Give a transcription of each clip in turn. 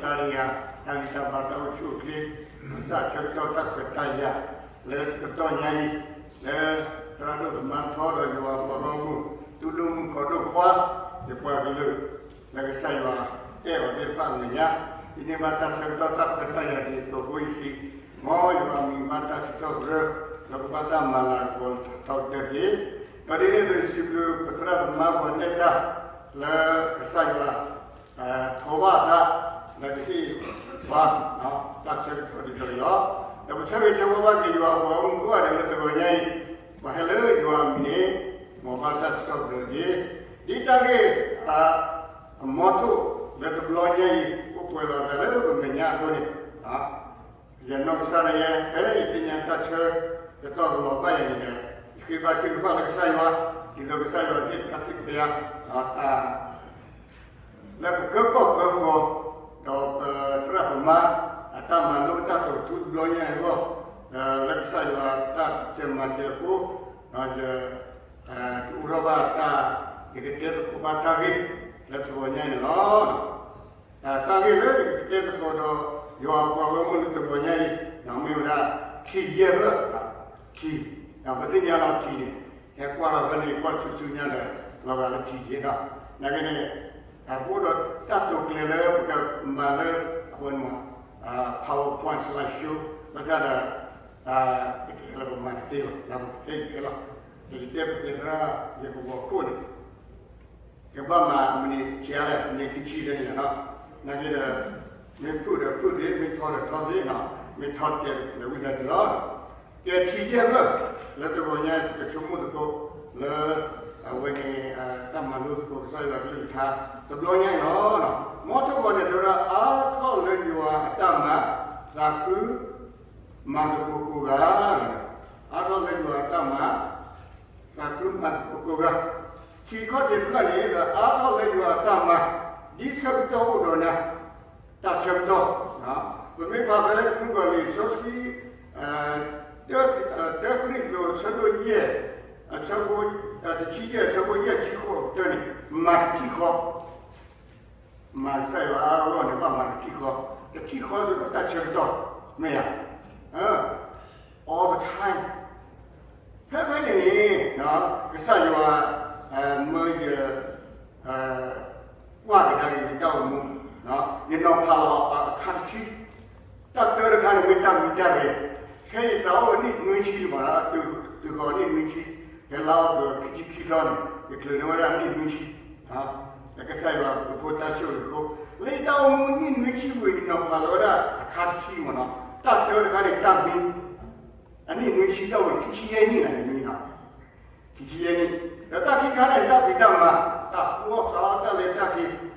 တၢ်ဂံၢ်တၢ်ဘါတၢ်အိၣ်ဆူၣ်အိၣ်ချ့, တၢ်ဆၢကတီၢ်တၢ်ခွဲးတၢ်ယာ်, လၢကတီၢ်ညါအံၤ, လၢသရၣ်ဒိၣ်သမါထီဒီးယွၤအပှၤဂီၢ်မုၢ်, သူၣ်ဒိၣ်မုၣ်ခီဒိၣ်ခွါ, ယပှၤကလုာ်, လၢကစၢ်ယွၤတဲအီၤသ့ၣ်တဖၣ်အမဲာ်ညါ, ဒ်န့ၣ်ဘၣ်တၢ်ဆၢကတီၢ်တၢ်ခွဲးတၢ်ယာ်ဒ်သိးအဃိယစံး, မ်ယွၤအမံၤဘၣ်တၢ်စံးထီၣ်ပတြၢၤ, ဒီးကဘၣ်တၢ်မၤလၤကပီၤလၢထီကတၢၢ်တက့ၢ်. ဒီးဒ်န့ၣ်အသိးယစံးဘျုးပသရၣ်သမါပှၤနဲၣ်တၢ်, လၢကစၢ်ယွၤ ထိးဘၣ်အသး လၢကဟ့ၣ်ပှၤ တၢ်ဆၢကတီၢ်ဒ်သိးအံၤလီၤ. ဒီးပဆၢဂ့ၤဆၢဝါဘၣ်က့ၤယွၤအပှၤဂီၢ်မုၢ်ကိးဂၤဒဲးလၢတဂီၤညါအံၤ, ပှၤဟဲလၢယွၤအမံၤန့ၣ်, မ်ဘၣ်တၢ်စံးထီၣ်ပတြၢၤတက့ၢ်. ဒ်တၢ်ဂ့ၢ်အ အမီထိၣ်လၢတဘျီညါအံၤ အိၣ်ပှဲၤလီၤသးလၢပမဲာ်ညါအသိးန့ၣ်, ယနီၢ်ကစၢ်ဒၣ်ယဲ ဖဲယသ့ၣ်ညါတၢ်ဆၢကတီၢ်ကလီၤဘၣ်ယၤန့ၣ်ဒီး, ယဃ့ဘါထုကဖၣ်လၢကစၢ်ယွၤ, ဒ်သိးကစၢ်ယွၤဟ့ၣ်တၢ်ထုကဖၣ်ယၤ, တၢ် လၢပကၢကီၢ်ကၢဃီ, ဒီးပသရၣ်သမါ အတၢ်မၤလိတၢ်တိာ်ထူတဘျီညါအဂီၢ်, လၢကစၢ်ယွၤတၢ်စၢၤမၤစၢၤအဃိ, ယ တအိၣ်ထီၣ်ဘၣ်တၢ်, ယကတဲသကိးဘၣ်တၢ်ဂ့ၢ်လၢတဂီၤညါအံၤန့ၣ်လီၤ. တၢ်ဂ့ၢ်လၢယကတဲသကိးဒီး ယွၤအပှၤဂီၢ်မုၢ်လၢတဂီၤညါအံၤ, မ့ၢ်ဝဲဒၣ် ထံယဲၢ်ဖျၢၣ်, ထံ, ပသ့ၣ်ညါလီၤထံန့ၣ်, ဟဲကွၢ်လီၤဖဲန့ၣ် ကွၢ်ဆူၣ်ဆူၣ်ညါဒီး လီၤဂာ်လၢထံယဲၢ်ဒီး, နာ်က့န့ၣ်, အဃိဒီးတၢ်တိာ်ကျဲၤလၢပကမၤလၢအဝဲန့ၣ် PowerPoint slide show ဘၣ်ဆၣ်ဒီး ကတဲလၢပမၤတသ့ဘၣ်, လၢပကတဲယဲၢ်လီၤ. ယကတဲပသရၣ် ယကဝီၤခိၣ်န့ၣ် ကဘၣ်မၤမနံၤခံဂၤလဲၣ်, မနံၤခံဆံလၢန့ၣ်လီၤ. နာ်က့ဒီး မ့ၢ်ဖုၣ်ဒီးဖုၣ်သ့, မ့ၢ်ထီဒီးထီသ့, မ့ၢ်ထီတကဲဒီးဝံသးစူၤလီၤ. ကဲထံယဲၢ်ဖျၢၣ်, လၢတဂီၤညါ ပကဆိကမိၣ်သကိး လၢ အဝဲန့ၣ် တၢ်မၤလိသကိးကစၢ်ယွၤကလုၢ်ကထါ တဘျီညါအံၤလီၤ. မ်တဂီၤန့ၣ် တဲဝဲဒၣ်အါထီၣ်လၢယွၤအတၢ်မၤ, သးခု မၤသကိးကိးဂၤ, အါထီၣ်လၢယွၤအတၢ်မၤ, သးခုမၤသကိးကိးဂၤ, ထံခီၣ်ထံးဖျၢၣ်န့ၣ် အါထီၣ်လၢယွၤအတၢ်မၤ, ဒ်ဆၢကတီၢ်အိၣ်ဒီးနၤ, တၢ်ဆၢကတီၢ်, ပမ့ၢ်ဖးဖဲမုၢ်ကီၤလံၢ်စီဆှံ တၢ တၢကရံၣ်သူး အဆၢဒိၣ်ယဲၢ်, အဆၢဖိ တဆံယဲၢ် အဆၢဖိယဲၢ်ဆံဃိးကတၢၢ်န့ၣ် မၤတထံၣ်ဃီ မၤကစၢ်ယွၤအါအါဂီၢ်န့ၣ် ဘၣ်မၤတထံၣ်ဃီ, တထံၣ်ဃီစ့ၢ်ကီးတၢ်ဆၢကတီၢ်, မ့ၢ်ဧါ, all the time, ဖဲဖဲန့ၣ်န့ၣ် ကစၢ်ယွၤ မၢယ ကွၢ်ကဒါက့ၤယတၢ်အိၣ်မူ, ယနီၤဖးလီၤအခါတဆံ, တၢ်တၢတခါန့ၣ်မ့ၢ်တၢ်မံတၢ်ဂဲၤ, ခဲအံၤယသးအိၣ်အနံၣ်နွံဆံလံမး, တုၤဃီၤအနံၣ်နွံဆံ, ဖဲလါအီကူးခံဆံခံသီန့ၣ် ယချုးန့ၢ်ဝဲဒၣ်အနံၣ်နွံဆံ, လၢကစၢ်ယွၤအဘျုးအဖှိၣ်တၢ်ဆိၣ်ဂ့ၤအဃိ, လၢယတၢ်အိၣ်မူအနံၣ်နွံဆံဝံၤ ယနီၤဖးလီၤဝဲဒၣ်အခါတဆံမးနီၤ, တၢ်တၢတခါန့ၣ်တၢ်မံ အနံၣ်နွံဆံထီၣ်ဝဲခံဆံယဲၢ်နံၣ်လီၤ, နံၣ်လီၤ, ခံဆံယဲၢ်နံၣ်, ဒီးတၢ်ခံခါန့ၣ် တၢ်ဖံးတၢ်မၤ, တၢ်ဃူအီၣ်ဃးအီတၢ်လဲၤတၢ်က့ၤ,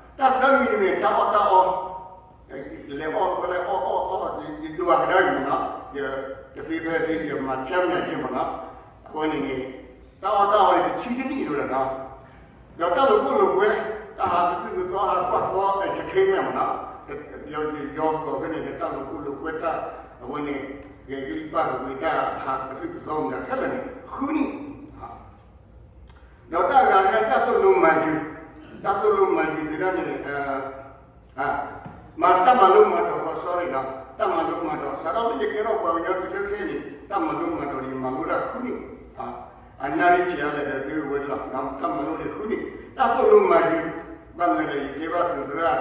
တဆံသၢနံၣ်, တၢ်သၢမံၤတမံၤန့ၣ် တၢ်အီၣ်တၢ်အီ, လဲၤအီၣ်လဲၤအီၣ်အီၣ်အီၣ်, ယဒွးကဒါက့ၤမးနီၤ, ယတသ့ဖဲသ့ ယမၤဖၠၣ်မၠၣ်က့ၤမးနီၤ, အဃိန့ၣ်န့ၣ်, တၢ်အီၣ်တၢ်အီန့ၣ် တဆံတနံၣ်လီၤဒီးနီၤ ဒီးတၢ်လိာ်ခိၣ်လိာ်ကွဲ, တၢ်ဟးကသုၣ်ကသီဟးကွၢ်ဃီ entertainment မးနီၤ, ယယီၤဃီၤဖဲန့ၣ် တၢ်လိာ်ခိၣ်လိာ်ကွဲတၢ်, အဝဲန့ၣ် ဂဲၤကလံၣ်ပၢ်ကဝ့ၤတၢ်ဟးကသုၣ်ကသီမတၤခဲလၢာ်န့ၣ် ဃုနံၣ်, ဒီးတၢ်ဂၤန့ၣ် တၢ်သိၣ်လိမၤယုၤ, တၢ်သိၣ်လိမၤယုၤသ့ၣ်တဖၣ်န့ၣ် မၤတၢ်မၤလိမၤဒိးဃီ sorry နီၤ, တၢ်မၤလိမၤဒိး စးထီၣ်လၢယကဲထီၣ်ပှၤကညီတုၤလၢခဲအံၤန့ၣ် တၢ်မၤလိမၤဒိးန့ၣ် မၤလိတၢ်ဃုနံၣ်, အနၣ်ရံၣ်ဆံးအါလဲၣ်ဒီးသုဝဲလီၤ, တၢ်မၤလိန့ၣ်ဃုနံၣ်, တၢ်သိၣ်လိမၤယုၤ, ဘၣ်မနုၤလဲၣ် ယကဲဘၣ်သုးသရၣ်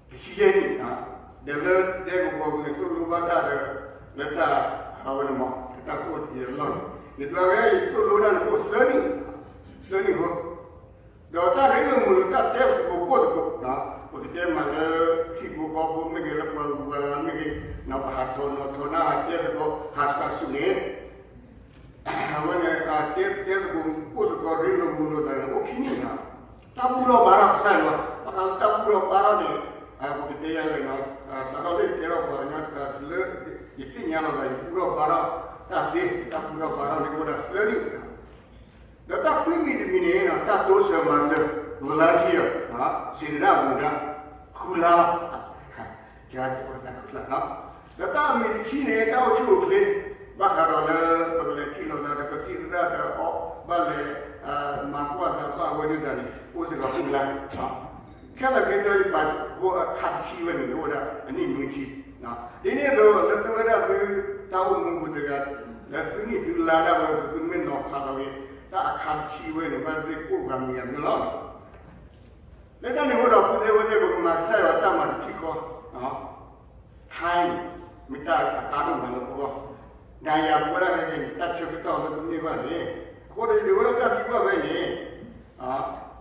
တဆံယဲၢ်နံၣ်, ဒီးလၢဒဲကဝီၤပူၤန့ၣ် သိၣ်လိဘၣ်တၢ်ဒီး လၢတၢ် အဝဲန့ၣ်မး တၢ်ကအိၣ်တယံာ်အလီၢ်န့ၣ် ယဒွးဝဲဒၣ်ယသိၣ်လိတၢ်န့ၣ်အိၣ်သၢနံၣ်, သၢနံၣ်ဖိ ဒီးတၢ်ရ့လိာ်မုာ်လိာ်တၢ်တဲသကိးပိၢ်သကိး, ပကတဲမးလၢ ဟံၣ်ဖိဃီဖိမ့ၢ်ဂ့ၤ လၢပှၤဂုၤပှၤဂၤမ့ၢ်ဂ့ၤ, ပဟးထီၣ်နီၤထီၣ်နၢ်ဟးတဲသကိး ဟးစးဆူၣ်န့ၣ် အဝဲန့ၣ် တဲတဲသကိးပိၢ်သကိး ရ့လိာ်မုာ်လိာ်သးန့ၣ် အိၣ်ခံနံၣ်လီၤ. တၢ်ဘူၣ်ထီၣ်ဘါထီၣ်ကစၢ်ယွၤ, ဘၣ်ဃးလၢတၢ်ဘူၣ်ထီၣ်ဘါထီၣ်န့ၣ် ပကတဲယၤလဲၣ်နီၤ, စးထီၣ်လၢယကဲထီၣ်ပှၤကညီတဂၤလၢ ယသ့ၣ်ညါလီၤသး ယဘူၣ်ထီၣ်ဘါထီၣ်တၢ်သ့, တၢ်ဘူၣ်ထီၣ်ဘါထီၣ်န့ၣ်အိၣ်ဒၣ်သၢနံၣ် ဒီးတၢ်ခွံမံၤတမံၤန့ၣ် တၢ်တိစၢၤမၤစၢၤ volunteer, စ့ၣ်တဒၣ်မူဒါ ဃုလါလီၤ. ဃုလါ, ဒီးတၢ်မံၤတဆံန့ၣ် တၢ်အိၣ်ဆူၣ်အိၣ်ချ့, ဘၣ်ဃးဒီးလၢ ပကလဲၤထံၣ်လိာ်သးဒီးကသံၣ်သရၣ်ဒီးအီၤ, ဘၣ်လဲၤ မၤကွၢ်သးဘၣ်ဝဲဒၣ်န့ၣ် အိၣ်စ့ၢ်ကီးဃုလါ, ခံ ခဲလၢာ်ခဲဆ့ ယပာ်ဖှိၣ်အခါတဆံဝဲန့ၣ် အိၣ်ဝဲဒၣ်အနံၣ်နွံဆံ. ဒ်န့ၣ်အသိး လၢသုဝဲဒၣ်သုတၢ်အိၣ်မူပူၤတဂၤ လၢသုနံၣ်သုလါဒၣ်ဝဲ သုမ့ၢ်နီၤဖးလီၤက့ၤ တၢ်အခါတဆံဝဲန့ၣ် ဘၣ်သ့ၣ်သ့ၣ်အိၣ်ဂၤမံၤဂၤမံၤလီၤ. လၢတၢ်န့ၣ်အဃိဒီး ပဝဲသ့ၣ် ပကမၤကစၢ်ယွၤတၢ်မၤတထံၣ်ဃီ time မ့ၢ်တၢ်အကါဒိၣ်မးလၢပဂီၢ်, နၤယၤပဝဲဒၣ်ခဲကနံၣ် တၢ်ဆၢကတီၢ်လၢပမ့ၢ်ဘၣ်န့ၣ်, အဃိဒီး ယဒုးအိၣ်ထီၣ်တၢ်သံကွၢ်ဖဲန့ၣ်,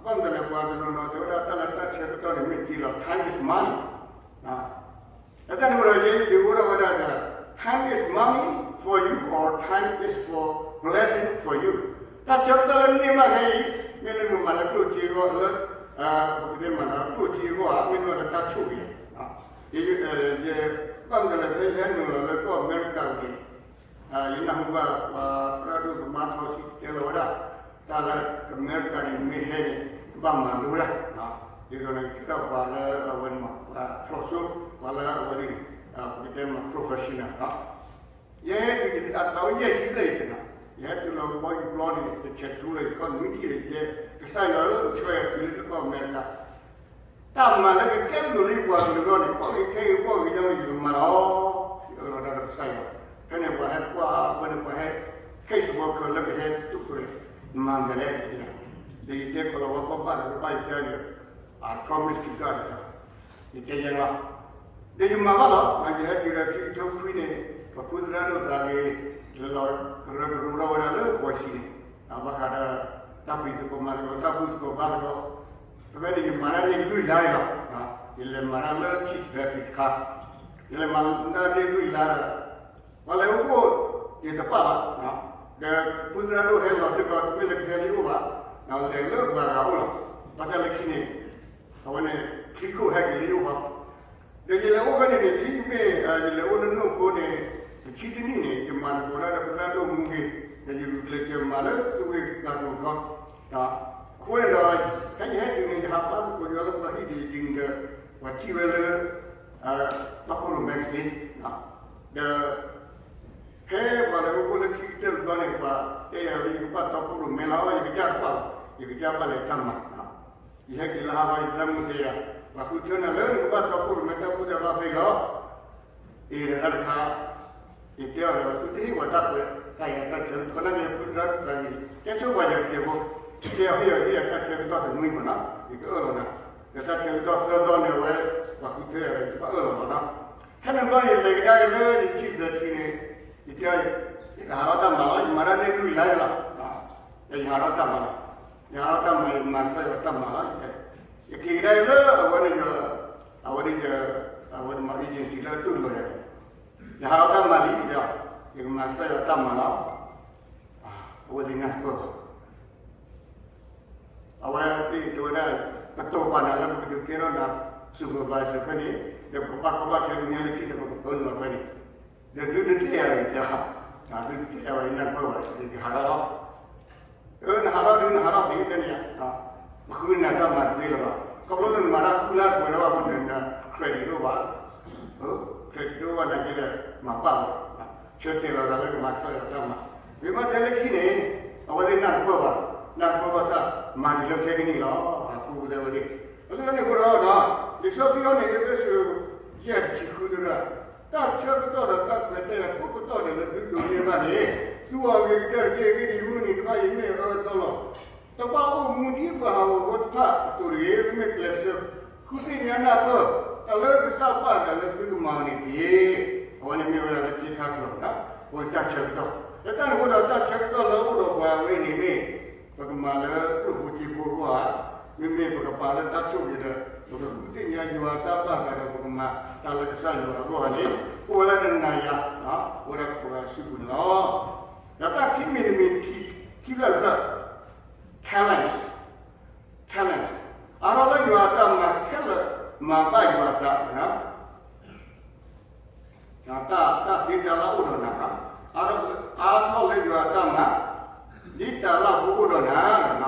ဘၣ်မနုၤလဲၣ် ပှၤတနီၤနီၤတဲဝဲဒၣ်တၢ်လၢတၢ်ဆၢကတီၢ်န့ၣ် မ့ၢ်တ့လီၤ time is money. လၢတၢ်န့ၣ်အဃိဒီး ယဲယဒုးအိၣ်ထီၣ်ဝဲဒၣ်ဒီး time is money for you or time is for blessing for you. တၢ်ဆၢကတီၢ်လၢနန့ၢ်ဘၣ်ခဲအံၤ မ့ၢ်လၢနမၤလၢကျိၣ်စ့အဂီၢ်လၢ ပကတဲမၤလၢကျိၣ်စ့အဂီၢ်ဧါ, မ့ၢ်လၢတၢ်ဆိၣ်ဂ့ၤဧါ. ယ ဘၣ်မနုၤလဲၣ် ဖဲယဟဲနုာ်လီၤလၢကီၢ်အမဲရကၤန့ၣ် ယနၢ်ဟူဘၣ်ပှၤသရၣ်ဒိၣ်သမါထီၣ်ဆံတဲလီၤဝဲဒၣ်, တၢ်လၢအမဲရကၤန့ၣ် မ့ၢ်ဟဲန့ၣ် ဘၣ်မၤလိဝဲဒၣ်, ဒ်သိးန့ၣ် ကဲထီၣ်ပှၤလၢအဝဲန့ၣ်မး ပှၤဖျိစိ ပှၤလၢအဝဲန့ၣ် ပကတဲမး professional လီၤ. ယဟဲတုၤအသးအိၣ်ယဲၢ်ဆံဘျဲၣ်အံၤန့ၣ်, ယဟဲတုၤလီၤကဘီယူၤပျီန့ၣ် တဆဲးထူလၢယခီၣ်နွံထံၣ်ယဲ, ကစၢ်ယွၤဧၢ ဆှၢယၤတုၤလၢကီၢ်အမဲရကၤ တၢ်မၤလၢကကဲဘျုးလံပှၤကလုာ်အဂီၢ်န့ၣ် ပီၣ်ဂ့ၤခဲဂ့ၤ ပီၣ်ဂ့ၤညီညီ ယကမၤလီၤ. ယအၢၣ်လီၤတၢ်ဒီးကစၢ်ယွၤ, ဖဲန့ၣ်ပှၤဟဲကွၢ်ဝဲန့ၣ် ပှၤဟဲ case worker လၢကဟဲတူၢ်ဖျဲး မၤမနုၤလဲၣ်, ဒီးယတဲကိးလီၤဝဲပှၤဘၣ်ဒီး ပဘၣ်ယတဲဒီး I promise to God ယတဲယဲလီၤ. ဒီးယမၤဘၣ်လီၤ, ယဟဲတုၤဒီးခံကထိခွံန့ၣ် ပဖုသရၣ်ဒိၣ်သးဂ့ၤ လဲၤလီၤကရၢကရိထီၣ်ဝဲဒၣ်လၢကီၢ်ဆံန့ၣ်, ဘၣ်ဃးဒီး တၢ်ဖံးသကိးမၤသကိး တၢ်ဘူၣ်သကိးဘါသကိး, ဖဲန့ၣ်ယမၤတၢ်န့ၢ်လွံၢ်လါန့ၣ်လီၤ. ယလဲၤမၤတၢ်လၢ Chief Secretary တခါ, ယလဲၤမၤတၢ်န့ၢ်လွံၢ်လါဒီး ပှၤလဲၤအိၣ်ဖှိၣ်ယတပာ်ဘၣ်, ဒီးဖုသရၣ်ဒိၣ်ဟဲလီၤစ့ၢ်ကီး တမ့ၢ်လၢကဟဲလၢယအိၣ်ဘၣ်, လဲၤလၢပှၤဂၤအိၣ်လီၤ. ဘၣ်ဆၣ်လၢခံန့ၣ် အဝဲန့ၣ် ချံခိၣ်ဟဲက့ၤလၢယအိၣ်ဃီ, ဒီးယလဲၤအိၣ်ဖဲန့ၣ်န့ၣ် ဒ်မ့ၢ်ယလဲၤအိၣ်လၢနိၣ်ဖိန့ၣ် တဆံတနံၣ်န့ၣ် ယမၤသကိးတၢ်ဒီးဖုသရၣ်ဒိၣ်မူဂ့ၤ, ဒီးယဂုာ်ကျဲးစၢးမၤလၢသုဝ့ၢ်သးကျိၤခီ, အဃိန့ၣ်ဒီး ဖဲယဟဲတုၤန့ၣ် ယဟးဖးသကိးယွၤလၢပှၤဟံၣ်ဒံးယံၤဒီး ပှၤထံၣ်ဝဲလၢ တီခိၣ်ရိၣ်မဲကသ့, ဒီး ဖဲပှၤလဲၤအိၣ်ဖှိၣ်လၢခံကတၢၢ်တဘျီန့ၣ် ပှၤတဲယၤလၢယကဘၣ်တီခိၣ်ရိၣ်မဲလီၤ, ယကစၢ်တဘၣ်ဘၣ်, ယကစၢ်ဘၣ်လဲၤတၢ်မၤ, ယဟဲက့ၤလၢဟါဘီ ယသရၣ်မုၣ်တဲယၤ, ပှၤဃုထၢနၤလၢနကဘၣ်တီခိၣ်ရိၣ်မဲတၢ်ဘူၣ်တၢ်ဘါဖဲအံၤလီၤ. အ့ၣ်ဒီးတၢ်တခါ ယတဲအီၤဒီး သုတဟ့ၣ်ပှၤတၢ်ပှဲၤ တၢ်ယၤတၢ်ဆၢကတီၢ် သနာ်က့ဖုသရၣ်ဒိၣ်သးန့ၣ် တဲဆိပှၤယၤတကဲးဖိ, တဲအီၤဟ့ၣ်အီၤဟ့ၣ်ယၤတၢ်ဆၢကတီၢ်တနွံမးနီၤ ယကအၢၣ်လီၤနၤ, ဒီးတၢ်ဆၢကတီၢ်သၢသီန့ၣ် အဝဲ ပှၤဃုထၢယၤဒီး ယဘၣ်အၢၣ်လီၤလီၤနီၤ. ဖဲန့ၣ်ဘျီန့ၣ် ယလဲၤကဒါက့ၤလၢယဆံသၢဆံန့ၣ် ယတဲအီၤ ယကဟးထီၣ်တၢ်မၤလီၤ, ယမၤတၢ်န့ၢ်လွံၢ်လါလီၤ, ဒီးယဟးထီၣ်တၢ်မၤလီၤ, ယဟးထီၣ်တၢ်မၤ ယမၤကစၢ်ယွၤတၢ်မၤလီၤ, ယက့ၤကဒါက့ၤလၢအဝဲန့ၣ် အဝဲန့ၣ် အဝဲန့ၣ်မ့ၢ် agency လၢတူၢ်လိာ်ယၤန့ၣ်, ယဟးထီၣ်တၢ်မၤလံဒီး ယကမၤကစၢ်ယွၤတၢ်မၤလီၤ. အဝဲသ့ၣ်နၢ်ပၢၢ်ဘၣ် အဝဲသ့ၣ်တဲဝဲဒၣ် ပတိာ်ပာ်နၤလၢပကဒုးကဲထီၣ်နၤ supervisor ဖဲန့ၣ်, ဒီးပကဘၣ်ကီဘၣ်ခဲကညါလၢခံဒီး ပကပၢနုာ်လီၤဖဲန့ၣ်, ဒီးသုတတဲယၤဒီး သုတတဲယၤဘၣ် ယနၢ်ပၢၢ်ဘၣ် ယကဟးထီၣ်လီၤ. အၢ နဟးထီၣ်ဒုး နဟးထီၣ်သ့တဲန့ၣ်ယါ, ပဃုနၤတၢ်မၤတသ့လၢၤဘၣ်. ခီဖျိလၢနမၤတၢ်ဃုလါပှဲၤထီၣ်ဘၣ်အဃိန့ၣ် န credit တအိၣ်ဘၣ်, credit တအိၣ်ဘၣ်နာ်က့ဒီး မၤပာ်လီၤ, ဆၢတဲာ်လီၤသးလၢကမၤကစၢ်ယွၤတၢ်မၤ. မ့ၢ်ဘၣ်တဲလၢခံန့ၣ် အဝဲသ့ၣ်နၢ်တပၢၢ်ဘၣ်, နၢ်တပၢၢ်ဘၣ်ဆၣ် မၤတုၤလၢခဲကနံၣ်လီၤ. အဃိသတးဝဲသ့ၣ် လၢန့ၣ်အဃိဒီး လံာ်စီဆှံအံၤန့ၣ် အ့းဖ့းစူး ယဲၢ်တဆံဃုတဲဝဲဒၣ် တၢ်ဆၢကတီၢ်ဒီးတၢ်ခွဲးတၢ်ယာ်ကိးပတီၢ်ဒဲးလၢသုဒိးန့ၢ်ဘၣ်န့ၣ် သုအီၤအဂ့ၤကတၢၢ်တက့ၢ်. အဂ့ၢ်ဒ်အံၤ, မုၢ်နံၤတဖၣ်အံၤမ့ၢ်အအၢအသီလီၤ. တဘၣ်အိၣ်မူဒ်ပှၤဟးဂီၤဖိတဖၣ်အသိးတဂ့ၤ. မ့မ့ၢ်ကျဲးစၢးဃုသ့ၣ်ညါနၢ်ပၢၢ် တၢ်လၢကစၢ်ပာ်တၢ်လၢသုကမၤအီၤန့ၣ်တက့ၢ်. အဝဲန့ၣ်မ့ၢ်ဝဲဒၣ်လၢခံခါကျိာ် အဝဲတၢ်ဆၢကတီၢ်, လၢတၢ်န့ၣ်အဃိဒီး တၢ်ဆၢကတီၢ်လၢအအိၣ်ဒီးပှၤဝဲန့ၣ်မ့ၢ် ပကမၤလၢကျိၣ်ဖိစ့ဖိအဂီၢ်ဧါ, မ့မ့ၢ်ပကပာ်လၢတၢ်ဆိၣ်ဂ့ၤဒီး ပကဃုသ့ၣ်ညါယွၤတၢ်ဘၣ်ဃးဒီးပကမၤတၢ်လၢကစၢ်ယွၤအဂီၢ်ဧါန့ၣ် အိၣ်ဝဲလၢတနၤယၤ အိၣ်ဝဲဒၣ်ပှၤစုပူၤန့ၣ်လီၤ. ဒီးတၢ်ခံမံၤတမံၤ ခံဖျၢၣ်တဖျၢၣ် talents, talents အါထီၣ်လၢယွၤအတၢ်မၤခဲလၢာ် မၤဘၣ်ယွၤအသး တၢ်, တၢ်သ့တၢ်လၢအိၣ်ဒီးနၤ, အါထီၣ်လၢယွၤအတၢ်မၤ ဒ်တၢ်လၢဖိအိၣ်ဒီးနၤ,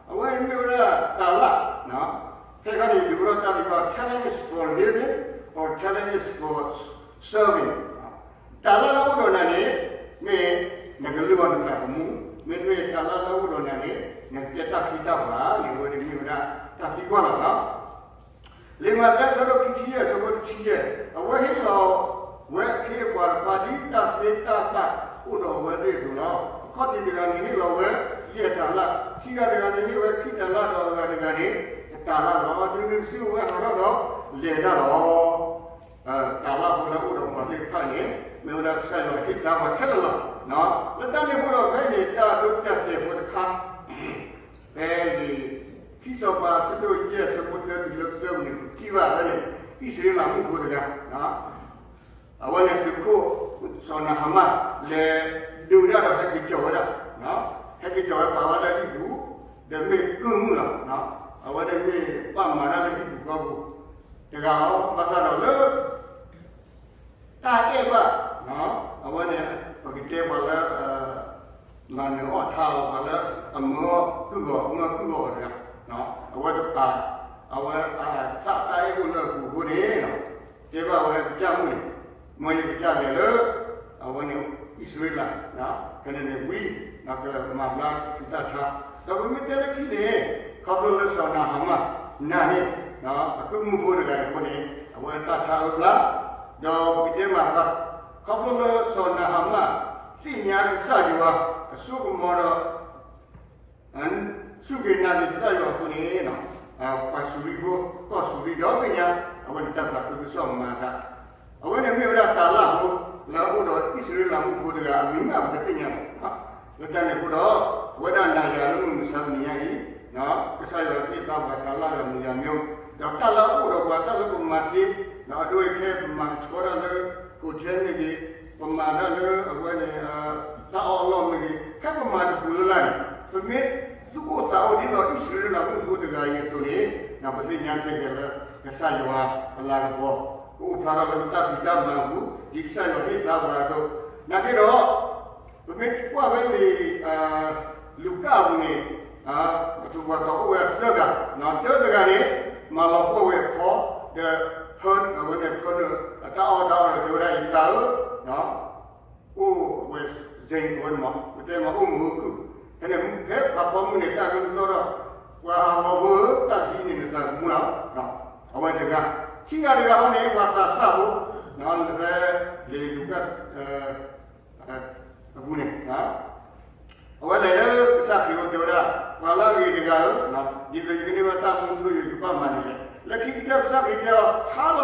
အဝဲမ့ၢ်ဝဲဒၣ်တၢ်လၢ, ဖဲခါန့ၣ် ဒုးအိၣ်ဒီးတၢ်သံကွၢ် talent is for living or talent is for serving. တၢ်လၢလၢအိၣ်ဒီးနၤန့ၣ် မ့ၢ်နကလုၢ်အီၤနသးသမူ, မ့တမ့ၢ်တၢ်လၢလၢအိၣ်ဒီးနၤန့ၣ် နကကဲတၢ်ဖံးတၢ်ပှၤန့ၣ် အဝဲန့ၣ်မ့ၢ်ဝဲဒၣ်တၢ်သံကွၢ်လီၤ. လံာ်မးသဲအဆၢဒိၣ်ခံဆံယဲၢ် အဆၢဖိတဆံယဲၢ်, အဝဲဟ့ၣ်လီၤဝဲအခ့အပှၤတဖၣ်ဒ်တၢ်သ့တၢ်ဘၣ်အိၣ်ဒီးအဝဲသ့ၣ်အသိးလီၤ. အခီၣ်ထံးတဂၤန့ၣ် ဟ့ၣ်လီၤဝဲယဲၢ်တၤလၣ်, ခံဂၤတဂၤန့ၣ် ဟ့ၣ်ဝဲခံတၤလၣ်ဒီးအဂၤတဂၤန့ၣ် တတၤလၣ်လီၤ. တုၤနုၤတစုဝဲဟးထီၣ်ဒီးလဲၤတၢ်လီၤ. တၤလၣ်ဖိလၢအအိၣ်ဒီးပှၤသ့ၣ်တဖၣ်န့ၣ် မ့ၢ်ဝဲဒၣ်ကစၢ်ယွၤဟ့ၣ်သါပှၤခဲလၢာ်လီၤ. လၢတၢ်န့ၣ်အဃိဒီး ဖဲန့ၣ်တၢ်ဒိတၢ်တဲာ်ဖိတခါ ဖဲလံာ်ခံစီၤပၤအဆၢဒိၣ်ယဲၢ် အဆၢဖိသၢတုၤလၢသၢပူၤန့ၣ် ပထံၣ်ဘၣ်ဖဲန့ၣ် အံၣ်စရ့လးမုၣ်ဖိတဂၤ အဝဲန့ၣ်သုးခိၣ်စီၤနၤဟမၣ် လဲၤဒုးဝဲဒၣ်ဒီးဟဲက့ၤကီၤဝဲဒၣ်, ဟဲက့ၤကီၤဝဲပာ်ဝဲလၢဟံၣ်ပူၤ, ဒီးမ့ၢ်ကုၢ်မုၣ်လီၤ. အဝဲန့ၣ်မ့ၢ်ပာ်မၤတၢ်လၢဟံၣ်ပူၤဃီပူၤတဂၤလီၤ. ဘၣ်ဆၣ်ဒီးလၢ တၢ်အဲၣ်ဘၣ် အဝဲန့ၣ် ပကတဲပှၤလၢ မၤနၢၤအီၣ်ထါအီၤ ပှၤလၢအမၢအီၣ်ကုၢ်ဂီၤ မၢကုၢ်ဂီၤအီၤတဂၤ, အဝဲတပာ် အဝဲအသးတၢ်အဲၣ်အိၣ်လၢအပူၤအဃိန့ၣ် တဲဘၣ်ဝဲကစၢ်မုၣ်န့ၣ် မ်ယကစၢ်လဲၤလၢ အဝဲန့ၣ် အံၣ်စရ့လး ဖဲန့ၣ်န့ၣ်ဝံၤ ကမၤဘျါဆူးတၢ်ဆါ, ဒီးပမ့ၢ်တဲလၢခံန့ၣ် ခီဖျိလၢစီၤနၤဟမၣ်နၤန့ၣ် အကုၢ်မုၣ်ဖိတဂၤအံၤအဃိန့ၣ် အဝဲတၢ်ဆါအၢပျါ, ဒီးပကတဲမးဘၣ် ခီဖျိလၢစီၤနၤဟမၣ် သ့ၣ်ညါကစၢ်ယွၤ အစိကမီၤဒီး စူၢ်က့ၤနာ်က့ၤကစၢ်ယွၤအဃိန့ၣ် ပှၤစူၤရံဖိ ကီၢ်စူၤရံဒီဘ့ၣ်ညါ အဝဲန့ၣ်တၢ်သးခုကစီၣ်မၤအသး, အဝဲန့ၣ်မ့ၢ်ဝဲဒၣ်တၤလၣ်ဖိ လၢအအိၣ်ဒီးအံၣ်စရ့လးမုၣ်ဖိတဂၤ အမံၤမးပတသ့ၣ်ညါဘၣ်. လၢတၢ်န့ၣ်အဃိဒီး အဝဲဒၣ်နၤယၤလၢမုၢ်မဆါတနံၤညါအံၤ ကစၢ်ယွၤဟ့ၣ်သါပှၤတၤလၣ်ဂၤမံၤဂၤမံၤ, ဒီးတၢ်လၢအအိၣ်ဒီးပှၤတၢ်လၢပမၤသ့, ဒီးအဒိအခဲပမၤကဆှီတၢ်လၢ hotel မ့ၢ်ဂ့ၤ, ပမၤတၢ်လၢအဝဲန့ၣ် တၢ်အီၣ်အလီၢ်မ့ၢ်ဂ့ၤ, ဖဲပမၤတပူၤလၢ်လၢ်န့ၣ် ပမ့ၢ်သူၣ်အိၣ်သးအိၣ်ဒ်သိးအံၣ်စရ့လးမုၣ်ဖိတဂၤအံၤအသိးန့ၣ် ပသ့ၣ်ညါဆဲးကဲးလၢ ကစၢ်ယွၤအလၤကပီၤ ကအိၣ်ဖျါထီၣ်လၢပတၢ်ဖံးတၢ်မၤအပူၤ ဒ်ကစၢ်ယွၤဟ့ၣ်သါပှၤအသိး, နာ်က့ဒီး ပမ့ၢ်ကွၢ်ဖဲန့ၣ် လူၤကၣ်အပူၤန့ၣ် ပသူၣ်ပှၤတီၤအိၣ်ဝဲသၢဂၤ, တၢတဂၤန့ၣ် မၤလီၤပှီၢ်ဝဲအဖီ ဒီး ဖၢ အဝဲန့ၣ်ဖၢနုာ် အတၢ်အီၣ်တၢ်အီဒီးတဲဝဲဒၣ်အံၤသးဧၢ, အိၣ်ဝဲ စ့ၣ် အဝဲန့ၣ်မး ပတဲမးအိၣ်မုာ်အိၣ်ခုၣ်, ဖဲန့ၣ်ဖဲဖးဖီမုၢ်န့ၣ် တၢ်ကလုၢ်သီၣ်ဒီး ပှၤဟးဂီၤဖိဧၢ တၢ်ကဟံးန့ၢ်နသးသမူလီၤ, အဝဲတဂၤ, ခံဂၤတဂၤဟီန့ၣ် ပှၤသးစၢ်ဖိ ဖဲလံာ်လူၤကၣ် အပူၤန့ၣ် အဝဲလဲၤလၢကစၢ်ခရံာ်အအိၣ်တဲဝဲဒၣ် ပှၤလၢအဂ့ၤတဂၤဧၢ, ဒ်သိးယကန့ၢ်ဘၣ်တၢ်မူထူယိာ်ယကဘၣ်မၤဒ်လဲၣ်. လၢခံကတၢၢ်ကစၢ်ခရံာ်တဲအီၤ ဆါလီၤဝဲတၢ်ခဲလၢာ်ဒီး